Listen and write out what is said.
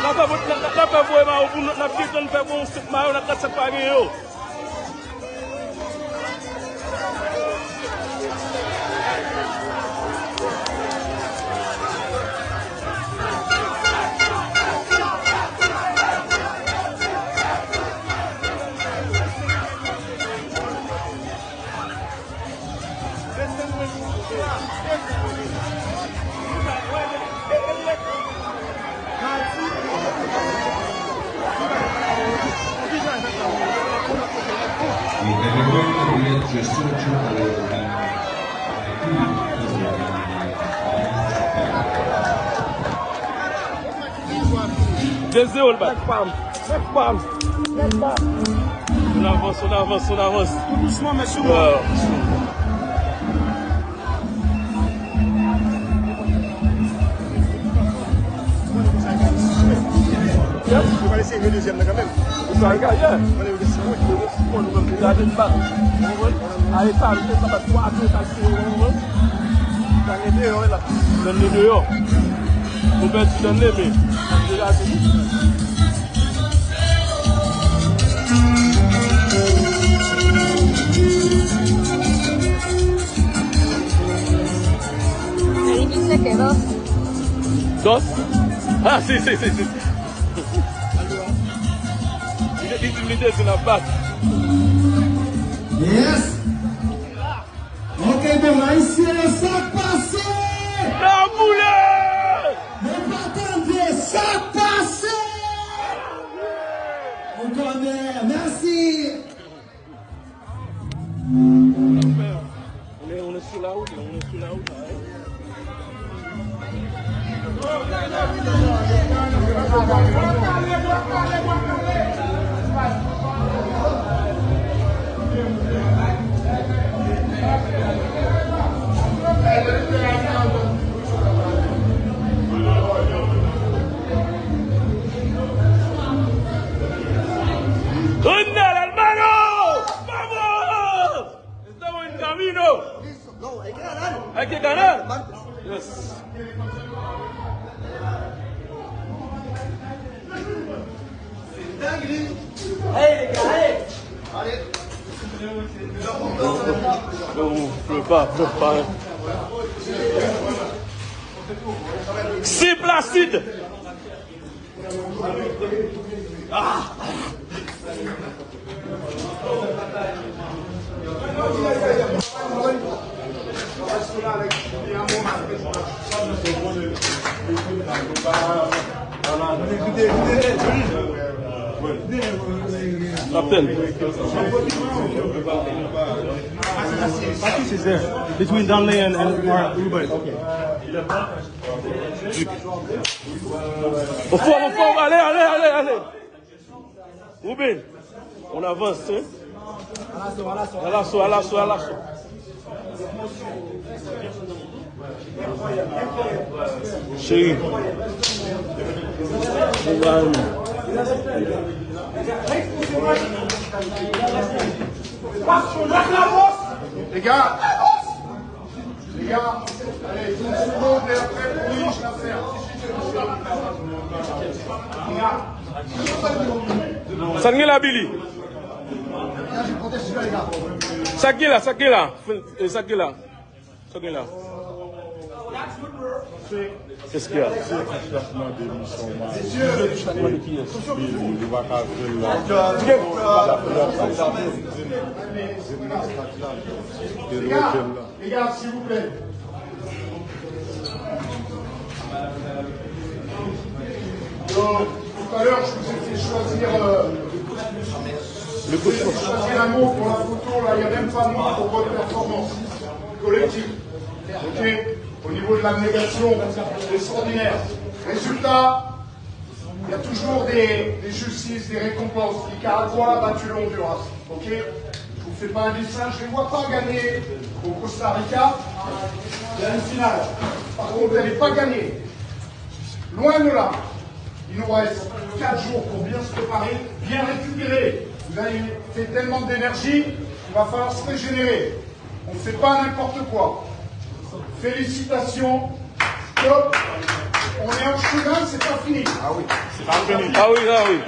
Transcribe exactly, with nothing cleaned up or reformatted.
N ap fè vot, n ap, n ap fè voye mayo pou nou, n ap desann fè bon sèt mayo, n ap gad sa k pa gen yo. De zewo l bat. Nèg pa m. Nèg pa m. Nèg pa m. On avance, on avance, on avance. Tou dousman, men sou mwen. Yo pral eseye jwe dezyèm nan kanmenm. Ou sa l gaye. Mwen, yo deside, wi. Bon, nou menm, nou gade n bat. Ou konprann? Ale sa, nou te sa bat twa a de, sa l tire, ou konprann? Sa gen deyò la. Danle deyò. Nou pèdi Danle, men. Degaje. Dos? Ah, si, si, si, si. Li te, li te, li te di n ap bat. Yes. Ok, bon, Ayisyen, sa k pase? Nan boule! Nou pa tande, sa k pase? On kònè, mèsi. On est, on est sur la route, là, on est sur la route, là, hein. Grande hermano! ¡Vamos! Estamos en camino. Hay que ganar. Yes. C'est Placide. Captain. Between Danley and, and, or Ruben. Au fond, au fond, allez, allez, allez, allez. Ruben, on avance, hein? À l'assaut, à l'assaut, à l'assaut, à l'assaut. Chéri. Les gars. Sa n gen la, Billy? Sa k gen la, sa k gen la? Sa k gen la? Sa k gen la? Qu'est-ce qu'il y a? Billy, ou pa ka fè l la. Gen lòtèl la. Les gars, s'il vous plaît. Donc, tout à l'heure, je vous ai fait choisir, euh, Je vais choisir un mot pour la photo, là, il n'y a même pas de mot pour votre performance collective. Ok ? Au niveau de l'abnégation, extraordinaire. Résultat, il y a toujours des, des justices, des récompenses. Nicaragua a battu le Honduras. Ok ? Je vous fais pas un dessin, je ne les vois pas gagner au Costa Rica. Il y a une finale. Par contre, vous n'allez pas gagner. Loin de là. Il nous reste quatre jours pour bien se préparer, bien récupérer. Vous avez fait tellement d'énergie, il va falloir se régénérer. On ne fait pas n'importe quoi. Félicitations. Top. On est en chemin, c'est pas fini. Ah oui, c'est pas fini. Ah oui, ah oui.